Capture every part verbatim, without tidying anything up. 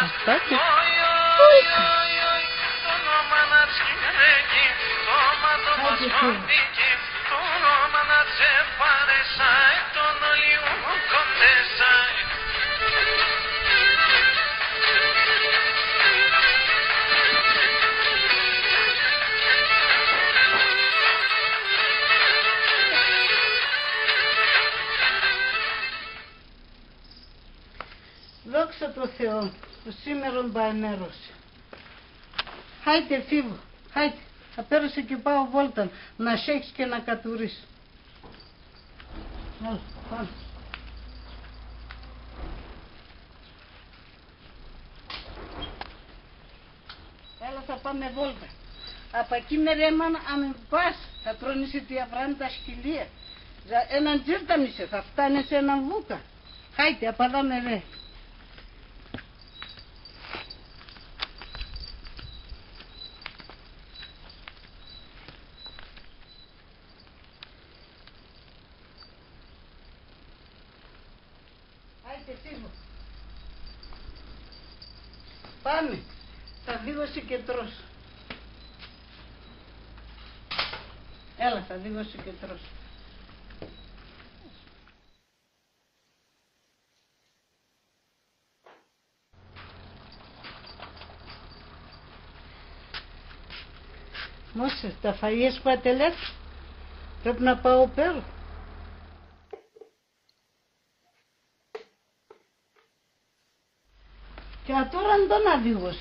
Остаток. Δόξα τω Θεώ, το σήμερον πα εμέρωσε. Χάιτε, Φίβο, χάιτε. Θα παίρω σε και πάω βόλταν, να σ' έχεις και να κατουρείς. Έλα, πάμε. Έλα, θα πάμε βόλτα. Απακεί μερέμα, άμα πας, θα τρώνε σε τη αβράν τα σκυλία. Ζα-, έναν τσίρταμ' είσαι, θα φτάνες έναν βούκα. Χάιτε, απ' αδά μερέ. Άιτε, Φίβο. Πάμε. Θα δίγω σε και τρως. Έλα, θα δίγω σε και τρως. Μώσε, τα φαΐες πα ατελεύκ'; Πρέπ' να πάω παίρω. Και ατώρα ντο να δίγω σε;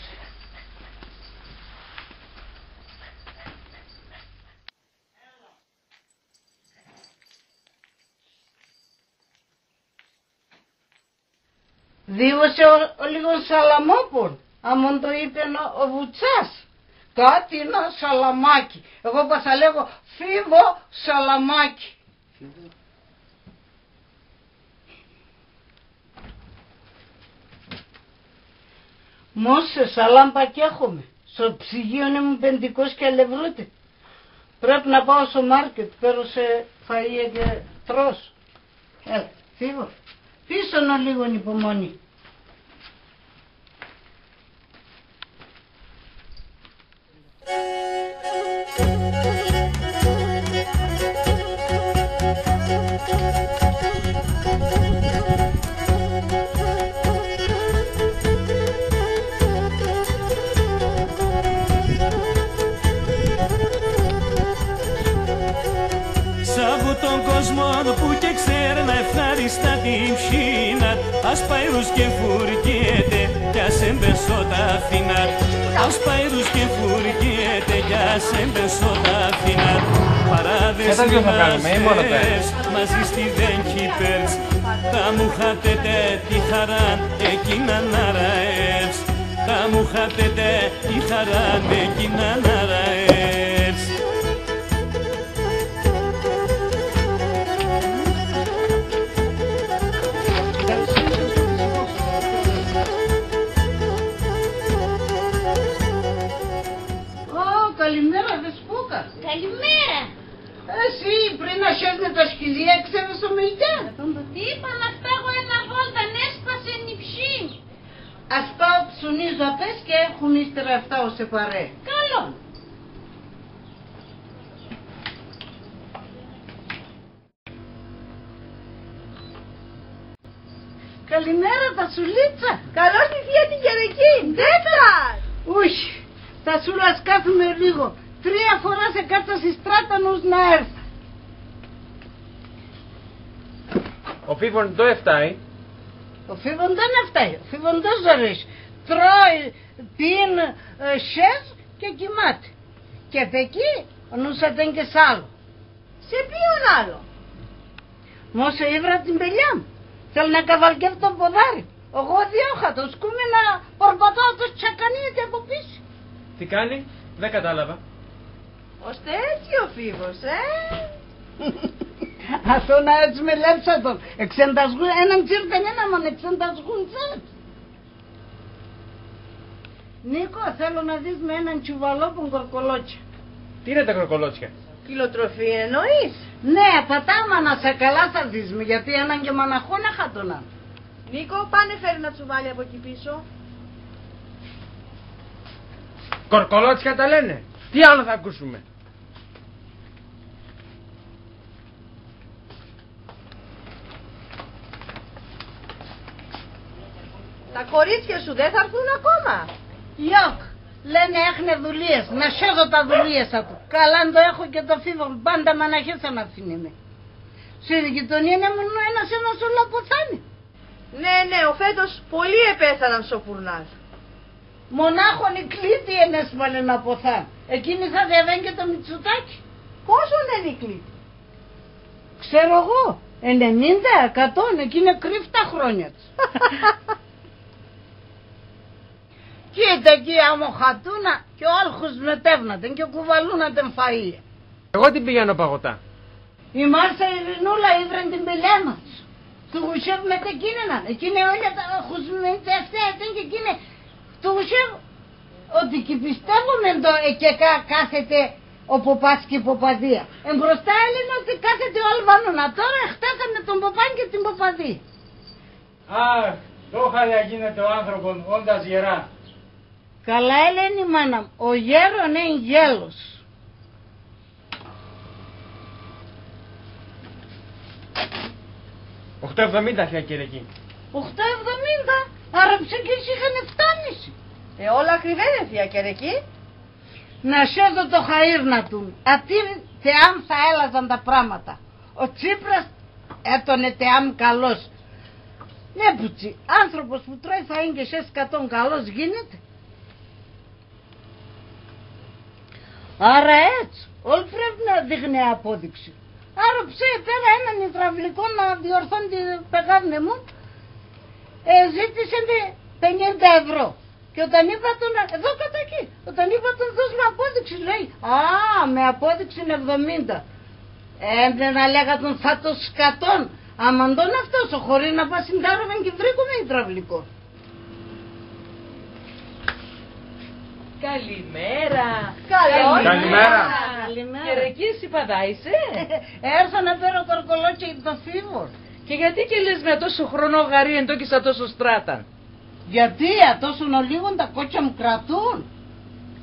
Δίγω σε ο, ολίγον σαλαμόπον, άμον το είπεν ο, ο Βουτσάς. Κάτι να σαλαμάκι. Εγώ πα θα λέγω Φίβο Σαλαμάκι. Μώσε, σαλάμ' πα 'κ' έχομε. Σο ψυγείον έμουν πεντηκόσια λευρούτε. Πρέπ' να πάω σο μάρκετ, παίρω σε φαΐα και τρως. Έλα, Φίβο. Πείσον ολίγον, υπομονή. Σ' αβ' τον κόσμον που 'κ' εξέρ' να ευχάριστα την ψ̌ην ατ', ας πάει ρους και φουρκέται κι ας έν' πέσ' σο ταφίν ατ'. Ας πάει ρους και φουρκέται κι ας έν' πέσ' σο ταφίν ατ'. Παράδες μινάς πέρτς, μαζί σ' τη δέν' 'κι παίρτς. Θα μουν χατέτε τη χαράν εκείναν αραέρτς. Θα μουν χατέτε τη χαράν εκείναν αραέρτς. Ω, καλημέρα, Δεσπούκα. Καλημέρα. Εσύ, πρί να σέρ'νε τα σκυλία, εξέβες σο μελτιάν; Είπα να χτάγω έναν βόλταν, έσπασεν η ψ̌ην. Ας πάω ψουνίζω απέσ' και έχουμ ύστερα ευτάω σε παρέαν. Καλόν. Καλημέρα, Τασουλίτσα. Καλώς τη θεία την Κερεκή. Ντέτσαρ'. Ουχ, Τασούλα, ας κάθουμαι ολίγον. Τρία φοράς εκάτσα ση στράταν ους να έρθα. Ο Φίβον ντο ευτάει; Ο Φίβον ντο να ευτάει; Ο Φίβον ντο ζορεύει; Τρώει, πίν', ε, σ̌έζ' και κοιμάται. Και απεκεί ο νους ατ' έν' και σ' άλλο. Σε ποίον άλλο; Μώσε, έβρ' ατ' την πελιάν μ'. Θέλ' να καβαλκεύ' το ποδάρι μ'. Εγώ διώχ' ατο, σκούμαι να πορπατώ ατο τσακανίεται από πίσω. Τι κάνει; Δεν κατάλαβα. Ώστε έτσι ο Φίβος, ε; Ατό να έτσ' με λέπ'ς ατον. Εξ έν' τας γουν-, έναν τσίρτεν έναν μόν, εξ έν' τας γούντς ατ'. Νίκο, θέλω να δεις με έναν τσουβαλόπον κορκολότσια. Τι είναι τα κορκολότσια; Κυλοτροφή εννοείς; Ναι, απατά, μάνα, σα καλά θα δεις με, γιατί έναν και μαναχόν εχάτονα. Νίκο, πάνε φέρε ένα τσουβάλι από εκεί πίσω. Κορκολότσια τα λένε. Τι άλλο θα ακούσουμε; Τα κορίτσια σου δεν θα έρθουν ακόμα; Γιοκ, λένε έχ'νε δουλείες, να σέδω τα δουλείες ατουν. Καλά ντο, έχω και το φίβο μ', πάντα μαναχέσα μ' αφήν'νε. Σην γειτονίαν έμεινεν ένας-ένας, όλα αποθάν'νε. Ναι, ναι, ο Φέτος πολλοί επέθαναν σο πουρνάλ'. Μονάχον η Κλήτη ενέσπαλεν να αποθάν'. Εκείνη θα διαβέν' και το Μητσοτάκη; Πόσον έν' η Κλήτη; Ξέρω εγώ, ενενήντα, εκατόν, εκείνε κρύφ' τα χρόνια τ'ς. Κοίτα εκεί άμον χατούνα, και όλ' χουσμετεύ'νατεν και κουβαλούνατεν φαΐα. Εγώ την πηγαίνω παγωτά. Η Μάρθα Ειρηνούλα ήβρεν την πηλέν ατ'ς. Του γουσεύ' μετ' εκείνεν, εκείνε όλα τα χουσμετευτέ ατεν και εκείνε, του γουσεύ', ότι 'κι πιστεύομε ντο εκεκα-, κάθεται ο ποπάς και η ποπαδία. Εμπροστά έλεγεν ότι κάθεται ο Αλβανόν, ατώρα εχτάσαμε τον ποπάν και την ποπαδία. Αχ, ντόχαλια γίνεται ο άνθρωπον, όντας γερά. Καλά ελέν' η μάνα μ', ο γέρον έν' γέλος. Οχτώ εβδομήντα, θεία Κερεκή. Οχτώ εβδομήντα; Άρα ψεκείς είχαν εφτάμισι. Ε, όλα ακριβένε, θεία Κερεκή. Να σέδω το χαΐρ' ατουν. Ατείν' τεάμ' θα έλαζαν τα πράματα. Ο Τσίπρας έτονε τεάμ' καλός. Ναι, πουτσί, άνθρωπος που τρώει φαΐν και σέν' σκατόν καλός γίνεται; Άρα έτ'ς, όλ' πρέπ' να δείχν'νε απόδειξη. Άρα ψέ επέρα έναν υδραυλικό να διορθών' τη πεγάδ' νεμού, ε, ζήτησεν τε πενήντα ευρώ. Και όταν είπ' ατον, εδώ κάτω εκεί, όταν είπ' ατον: «Δώσ' μ' απόδειξη», λέει: «Α, με απόδειξην εβδομήντα». Ε, έν' να λέγ' ατον: «Θα το σκατόν, άμα ντόν αυτός, χωρίν να πας σην τάραβεν και βρήκομε υδραυλικό». Καλημέρα. Καλώς. Καλημέρα. Καλημέρα. Κερεκή, εσύ παδά είσαι; Έρθα να παίρω κορκολότσια το φίβο. Και γιατί 'κ' ελες με ατόσον χρονό γαρή, εντό 'κ' είσαι ατόσον στράταν; Γιατί ατόσον ολίγον τα κότσια μ' κρατούν;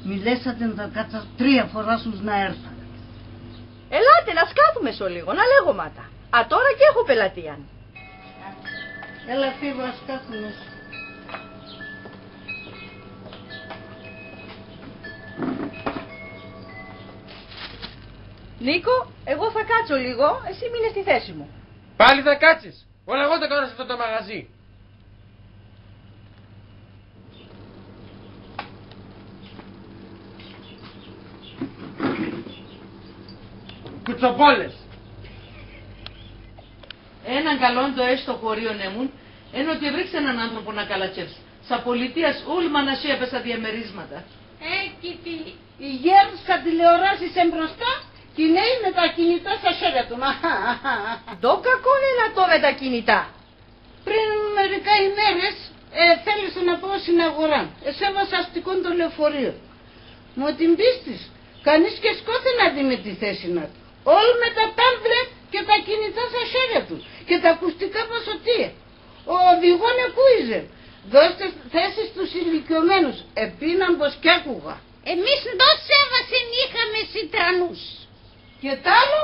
Μη λες ατεν, θα κάτσα τρία φορά σους να έρθα. Ελάτε, να σκάθουμες ολίγον, να λέγομε ατά. Ατώρα 'κ' έχω πελατείαν. Έλα, φίβο, ας κάθουμες. Νίκο, εγώ θα κάτσω λίγο, εσύ μείνε στη θέση μου. Πάλι θα κάτσεις; Όλα εγώ τα κάνω σ' αυτό το μαγαζί. Κουτσομπόλες. Έναν καλόν ντο έχ' σο χωρίον εμουν έν' ότι ευρήκ'ς έναν άνθρωπον να καλατσεύ'ς. Σα πολιτείας ούλ' μαναχοί έπεσαν διαμερίσματα. Ε, κι τί; Οι γέροι σα τηλεοράσεις εμπροστά, κι οι νέοι με τα κινητά σα χέρια ατουν. Ντο κακόν έν' ατό με τα κινητά; Πριν μερικά ημέρες, ε, θέλεσα να πάω σην αγοράν. Εσέβασα αστικόν το λεωφορείο. Μ' ατην πίστης, κανείς 'κ' εσκώθεν να δει με τη θέσην ατ'. Όλ' με τα τάμπλετ και τα κινητά σα χέρια ατουν. Και τα ακουστικά πα σ' ατία. Ο οδηγόν εκούιζεν: «Δώστε θέση στους ηλικιωμένους». Επείναν πως 'κ' έκουγα. Εμείς ντο σέβασεν είχαμε σοι τρανούς; Και τ' άλλο,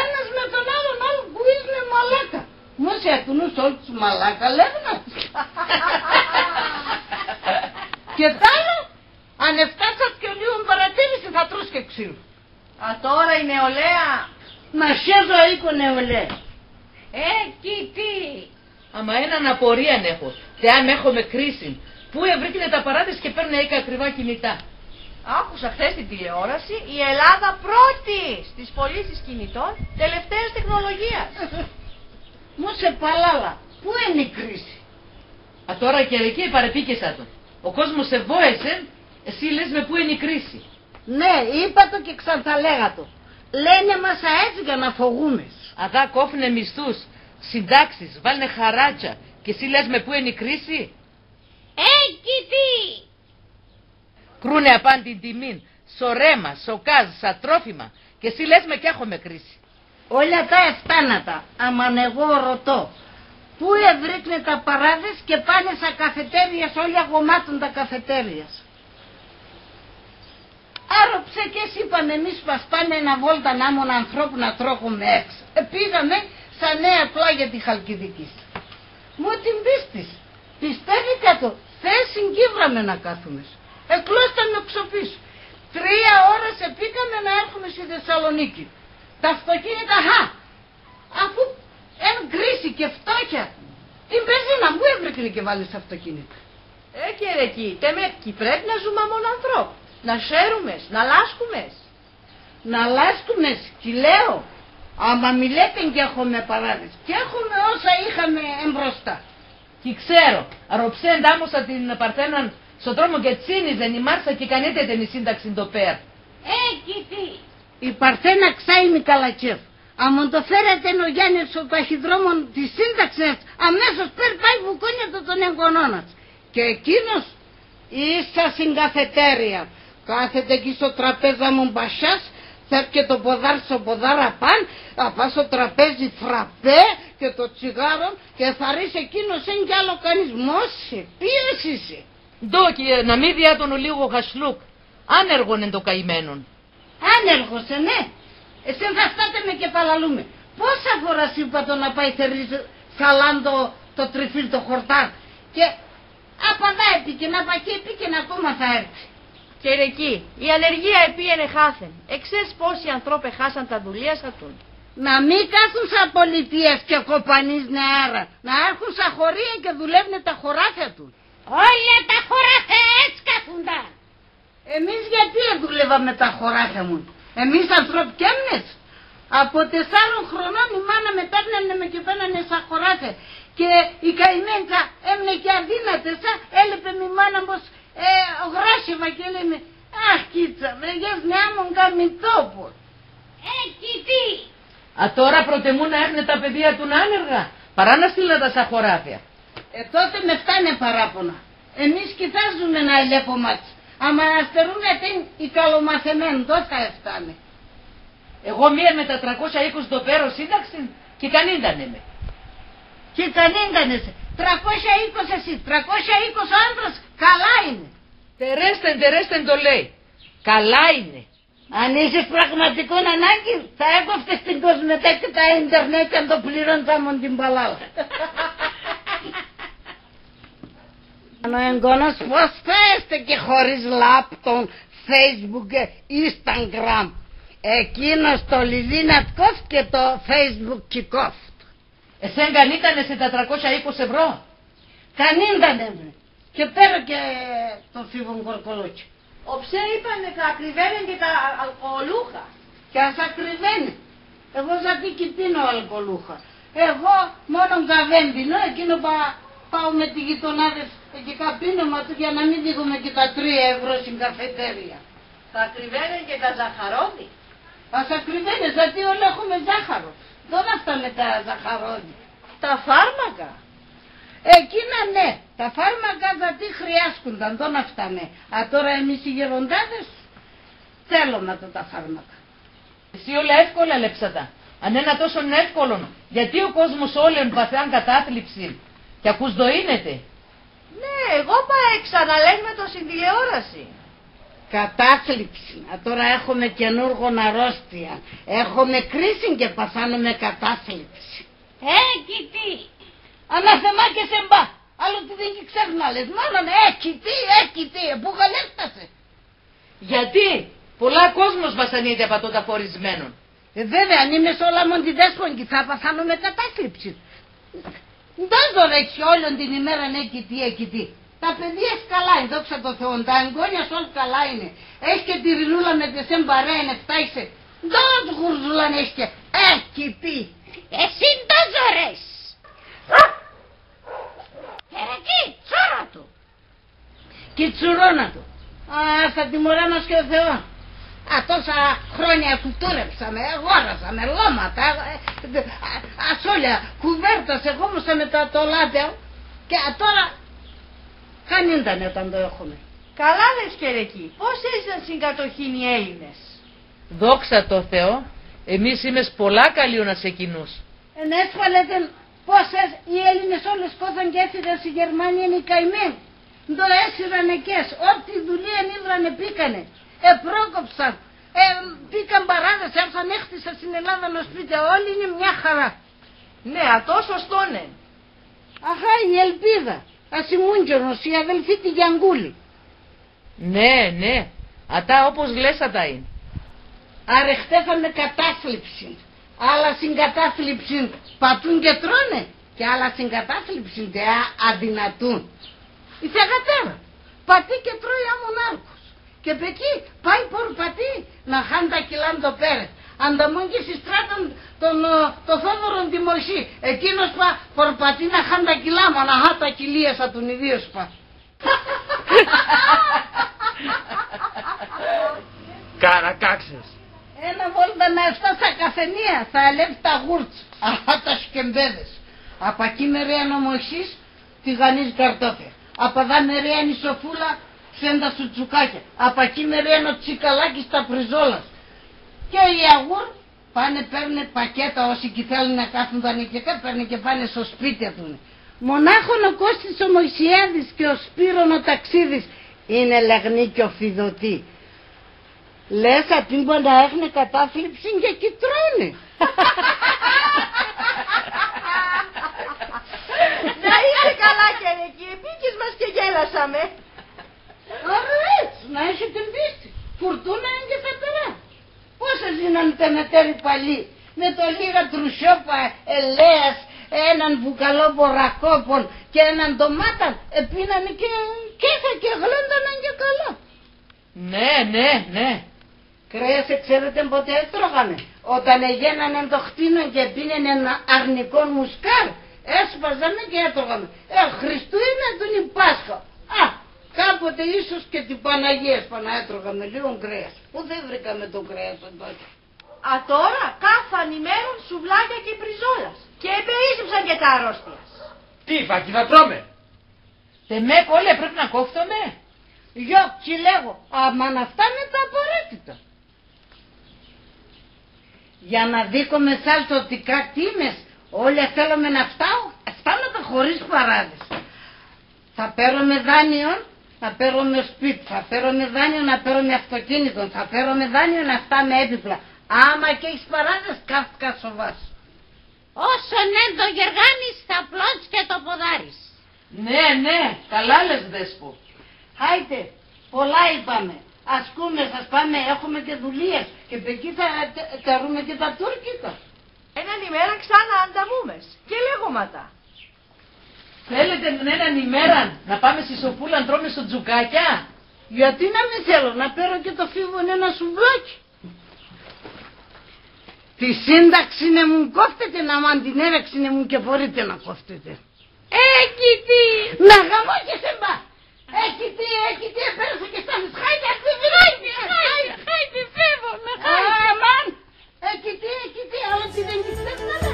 ένας με τον άλλον, άλλ' κουίζ'νε μαλάκα. Μήπως ατουνούς όλους μαλάκα λέγ'νε; Και τ' άλλο, αν εφτάς ατ' και ολίγον παρατήρησην, θα τρως και ξύλο. Ατώρα η νεολαία. Μα χέζω αΐκον νεολαία. Ε, κι τί; Άμα έναν απορίαν έχω, τεάμ' έχομε κρίσην, πού ευρήκ'νε τα παράδες και παίρ'νε αΐκα ακριβά κινητά; Άκουσα χθες στην τηλεόραση, η Ελλάδα πρώτη στις πωλήσεις κινητών τελευταίας τεχνολογίας. Μώσε παλάλα, πού έν' η κρίση; Ατώρα, Κερεκή, παρεπήκες ατον. Ο κόσμος εβόεσεν, εσύ λες με πού έν' η κρίση. Ναι, είπα το και ξαν θα λέγ' ατο. Λένε μας αέτσ' για να φογούμες. Αδά κόφ'νε μισθούς, συντάξεις, βάλ'νε χαράτσια, και εσύ λες με πού έν' η κρίση; Ε, κι τί; Κρούνε απάν' την τιμήν σο ρέμα, σο κάζ, σα τρόφιμα, και εσύ λες με 'κ' έχομε κρίση. Όλα τα ευτάν'νε τα, άμα εγώ ρωτώ, πού ευρήκ'νε τα παράδες και πάνε σα καφετέριας, όλα γομάτον τα καφετέριας. Άροψε κι εσύ, είπαμε εμείς, πας πάμε έναν βόλταν άμον ανθρώπ' να τρώγουμε έξ'. Επήγαμε σα νέα πλάγια τη Χαλκιδικής. Μου την πίστης, πιστεύει κάτω, θέσην 'κ' ήβραμε να κάθουμες. Εκλώσταμε οξοπίσ'. Τρία ώρας εποίκαμε να έρχουμες ση Θεσσαλονίκη. Τα αυτοκίνητα, χα, αφού έν' κρίση και φτώχεια, την πεζίνα πού ευρήκ'νε 'κ' εβάλλ'νε σ' αυτοκίνητα; Ε, κερεκή, τεμέτ' 'κι πρέπ' να ζούμε άμον ανθρώπ', να χαίρουμες, να λάσκουμες; Να λάσκουμες 'κι λέω, άμα μη λέτε 'κ' έχομε παράδες, 'κ' έχομε όσα είχαμε εμπροστά. 'Κι ξέρω, αροψέν' ντάμωσα την Παρθέναν σο δρόμο και τσίνιζεν η Μάρσα 'κι 'κ' ανέτ' έτεν η Σύνταξη ντο πέρ'. Ε, 'κι τι; Η Παρθένα ξάι μη καλατσεύ'. Άμον ντο φέρ' ατεν ο Γιάννης σο ταχυδρόμον τη Σύνταξης, αμέσως πέρ' πάει βουκώνει ατο τον εγγονόν ατ'ς. Και εκείνος ίσα σην καφετέρια. Κάθεται εκεί σο τραπέζ' άμον πασιάς, θέρ' και το ποδάρ' σο ποδάρ' απάν', απάν' σο τραπέζι φραπέ και το τσιγάρον, και θαρρύς εκείνος έν' κι άλλο κανείς. Μώσε, ποίος είσαι; Ντο, και να μη διάτον ολίγο χασλούκ; Άνεργον έν' το καημένον. Άνεργος, ε, ναι. Εσέν θα στάτε με και παλαλούμε. Πόσα φορά σ' είπα το να πάει θερίζ' σαλάντο το τριφύλ' το χορτάρ'; Και απαδά εποίκεν, απακεί εποίκεν, ακόμα θα έρθει. Κερεκή, η ανεργία επήγεν εχάθεν. Εξέρτς πόσοι ανθρώπ' εχάσαν τα δουλείας ατουν; Να μη κάθουν σα πολιτείας και κοπανίζ'νε αέρα. Να έρχουν σα χωρία και δουλεύ'νε τα χωράφια ατουν. Όλα τα χωράφια έτσι κάθουνταν. Εμείς γιατί εδουλεύαμε τα χωράφια μουν; Εμείς ανθρώπ' 'κ' έμ'νες; Από τεσσάρων χρονών η μάνα μ' επέρνανε με και επέγ'νανε σα χωράφια. Και η καημέντσα έμ'νε και αδύνατες, α, έλεπε μ' η μάνα μ' πώς, ε, γράσευα και λέει με: «Αχ, κίτσα μ', εγιέσνε άμον καμιτόπον». Ε, 'κι τι; Ατώρα προτεμούν να έχ'νε τα παιδία ατουν άνεργα, παρά να στείλ'νε ατα σα χωράφια. Ε, τότε μ' ευτάνε παράπονα. Εμείς 'κι θα ζούμε να ελέπομ' ατ'ς, άμα να στερούνε ατεν οι καλομαθεμέν', ντο θα ευτάνε; Εγώ μίαν με τα τρακόσια είκοσι ντο παίρω σύνταξην, 'κι 'κ' ανίντανε με. 'Κι 'κ' ανίντανε σε. Τρακόσια είκοσι εσύ, τρακόσια είκοσι ο άντρας, καλά είναι. Τερέστεν, τερέστεν ντο λέει. Καλά είναι. Αν είχες πραγματικόν ανάγκην, θα έκοφτες την Κοσμοτέ και τα ίντερνετ και να το πληρώνεις άμον την παλάλα. Ο εγγονός πώς θα έστεκε χωρίς λάπτοπ, Facebook και Instagram; Εκείνος το λιλίν ατ'κόφτ' και το Facebook 'κι κόφτ'. Εσέν 'κ' ανίντανε σε τα τρακόσια είκοσι ευρώ; 'Κ' ανίντανε με. Και παίρω και το φίβον κορκολόκι. Οψέ είπανε θα κρυβαίνεν και τα α-, αλκοολούχα. Κι ας ακρυβαίνε. Εγώ ζατί 'κι πίνω αλκοολούχα; Εγώ μόνον καβέν πίνω, εκείνο πα-, πάω με τη γειτονάδες εκεί κάτω πίνω, μα του για να μη δίγουμε και τα τρία ευρώ σην καφετέρια. Θα κρυβαίνεν και τα ζαχαρόδι; Ας ακρυβαίνε, ζατί όλα έχουμε ζάχαρο. Ντο να ευτάμε τα ζαχαρόδι; Τα φάρμακα. Εκείνα ναι, τα φάρμακα ζατί χρειάσκουνταν, ντο να ευτάμε. Ατώρα εμείς οι γεροντάδες θέλομε ατα τα φάρμακα. Εσύ όλα εύκολα λέπ'ς ατα. Αν έν' ατόσον εύκολον, γιατί ο κόσμος όλεν παθάν κατάθλιψην; Κι ακούς ντο ίνεται; Ναι, εγώ πα έξανα, λέγ'ν' ατο σην τηλεόρασην. Κατάθλιψην. Ατώρα έχουμε καινούργον αρρώστιαν. Έχουμε κρίσην και παθάνουμε κατάθλιψην. Ε, 'κι τι; Ανάθεμα και σε 'μπα. Άλλο τιδέν 'κι ξέρεις να λες. Μόνον, ε, 'κι τι, ε, 'κι τι, επουγαλεύτ'νε σε. Γιατί; Πολλά κόσμος βασανίζεται απ' ατό τ' αφορισμένον. Ε, βέβαια, αν είμαι σ' όλα μόν τη Δέσπον 'κι θα παθάνομε κατάθλιψην. Ντο ζορ' έχεις όλον την ημέραν, ε, 'κι τι, ε, 'κι τι; Τα παιδία σ' καλά είναι, δόξα τω Θεώ, τα εγγόνια σ' όλ' καλά είναι. Έχεις και τη Ρινούλα με τ' εσέν παρέαν, ευτάγεσαι; Ντο γουρζούλαν έχεις και, ε, 'κι τι; Εσύ ντο ζορ' έχεις; Κερεκή, τσούρα του. 'Κι τσουρών' ατο. Ας τα τιμωρά μας και ο Θεόν. Ατόσα χρόνια κουλτούρεψαμε, εγόρασαμε λώματα, ε, ε, ασόλια, κουβέρτας, εγόμωσαμε τα τολάτια. Και ατώρα 'κ' ανίντανε όταν ντο έχουμε. Καλά λες, Κερεκή, πώς έζησαν σην κατοχήν οι Έλληνες; Δόξα το Θεό, εμείςήμες πολλά καλλίον ας εκείνους. Ενέσπαλετεν, πώς έσ-, οι Έλληνες όλες κώθαν κι έφυγαν σην Γερμανίαν οι καημέν'. Ντο έσυραν εκές, ό,τι δουλείαν ηύρανε εποίκανε. Επρόκοψαν, ε, εποίκαν παράδες, έρθαν, έχτισαν σην Ελλάδαν οσπίτια, όλοι είναι μια χαρά. Ναι, ατό σωστόν έν'. Αχά, η Ελπίδα, ας ήμουν κιόνος, η αδελφή τη Γιαγκούλη. Ναι, ναι, ατά όπως λες ατα είναι. Αρ' εχτέθανε κατάθλιψην, άλλα σην κατάθλιψην πατούν και τρώνε, και άλλα σην κατάθλιψην τεά αδυνατούν. Η θεγατέρα πατεί και τρώει άμον άρκος. Και π' εκεί πάει πορπατεί να χάν' τα κιλά ντο παίρεν. Ανταμών' και ση στράταν τον, ε, το Θόδωρον τη Μωυσή. Εκείνος πα πορπατεί να χάν' τα κιλά, μοναχά τα κιλία σα τον ιδίον σπα. Καρακάξες. Έναν βόλταν να ευτά σα καφενεία, θα ελεύ' τα γούρτς, αχά τα σκεμπέδες. Απακεί μερέαν ο Μωυσής τηγανίζ' καρτόφια. Απαδά μερέαν η Σοφούλα ψέντα σουτζουκάκια. Απακεί μερέαν ο Τσικαλάκης τα πριζόλας. Και οι αγούρ' πάνε παίρ'νε πακέτα, όσοι 'κι θέλ'νε να κάθουνταν εκεί, παίρ'νε και πάνε σο σπίτ' ατούνε. Μονάχον ο Κώστης ο Μωυσιάδης και ο Σπύρον ο Ταξίδης είναι λεγνοί και οφηδωτοί. Λες ατείν' πα να έχ'νε κατάθλιψην και 'κι τρώνε. Να είσαι καλά, Κερεκή, εποίκες μας και γέλασαμε. Αρ' έτσι, να έχετε πίστη. Φουρτούνα έν' και θα περά. Πώς εζήνανε τ' εμετέρ' οι παλιοί; Με το λίγα τρουσόπα ελαίας, έναν βουκαλόπον ρακόπον και έναν ντομάταν, επίνανε και, και θα και γλένταναν και καλά. Ναι, ναι, ναι. Κρέας εξέρετε πότε έτρωγαμε; Όταν εγένανε το χτίνον και επίνεν ένα αρνικόν μουσκάρ', έσπαζαμε και έτρωγαμε. Ε, Χριστούγεννα ατουν η Πάσχα. Α, κάποτε ίσως και την Παναγία έσπανα έτρωγαμε λίγο κρέας. Πού θα ευρήκαμε το κρέας ατό; Ατώρα κάθαν ημέραν σουβλάκια και πριζόλας, και επεΐσεψαν και τα αρρώστιας. Τι, φακί θα τρώμε; Τεμέκ όλ' επρέπ' να κόφτομε; Γιοκ, 'κι λέγω, άμα να ευτάμε τα απαραίτητα. Για να δίκομε σ' άλλο τ' ατικά τίμες, όλ' εθέλομε να ευτάω, ευτάμε τα χωρίς παράδες. Θα παίρομε δάνειο να παίρομε σπίτ', θα παίρομε δάνειο να παίρομε αυτοκίνητον, θα παίρομε δάνειο να ευτάμε έπιπλα. Άμα 'κ' έχεις παράδες, κάθ' κα σοβάς'. Όσο έν' το γεργάνεις, θα πλώντς και το ποδάρι σ'. Ναι, ναι, καλά λες, Δέσπω. Χάιντε, πολλά είπαμε. Ας κούμες, ας πάμε, έχουμε και δουλείας. Και π' εκεί θα τε-, τερούμε και τα τουρκικά. Έναν ημέραν ξάνα ανταμούμες και λέγομε ατα. Θέλετε έναν ημέραν να πάμε ση Σοφούλαν τρώμε σουτζουκάκια; Γιατί να μη θέλω, να παίρω και το φίβον ένα σουβλάκι. Τη σύνταξην εμουν κόφτετε, άμα την έραξην εμουν 'κι εφορείτε να κόφτετε. Εκειτή! Να γαμώ και σε μπα! Εκειτή, εκειτή, επέρασες και στάθες. Χάιντε, ας μη... Χάιντε, χάιντε, χάιντε, φεύγομε, χάιντε. Αμάν! Εκειτή, εκειτή, άλλο τι δεν 'κι ξέχναμε.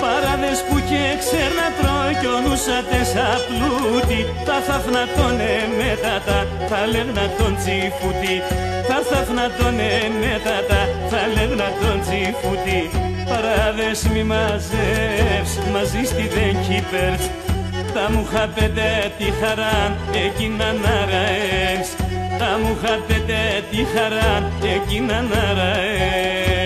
Παράδες που 'κ' εξέρ' να τρώει κι ο νους ατ'ες απλούτοι, θα θαυνατών'νε ατά, θα λέγ'ν' ατον τσιφούτοι, θα θαυνατών'νε ατά, θα λέγ'ν' ατον τσιφούτοι. Παράδες μη μαζεύ'ς μαζί σ' τιδέν 'κι παίρτς, τα μουχαμπέτε τη χαράν εκείναν αρέσκ', τα μουχαμπέτε τη χαράν εκείναν αρέσκ'.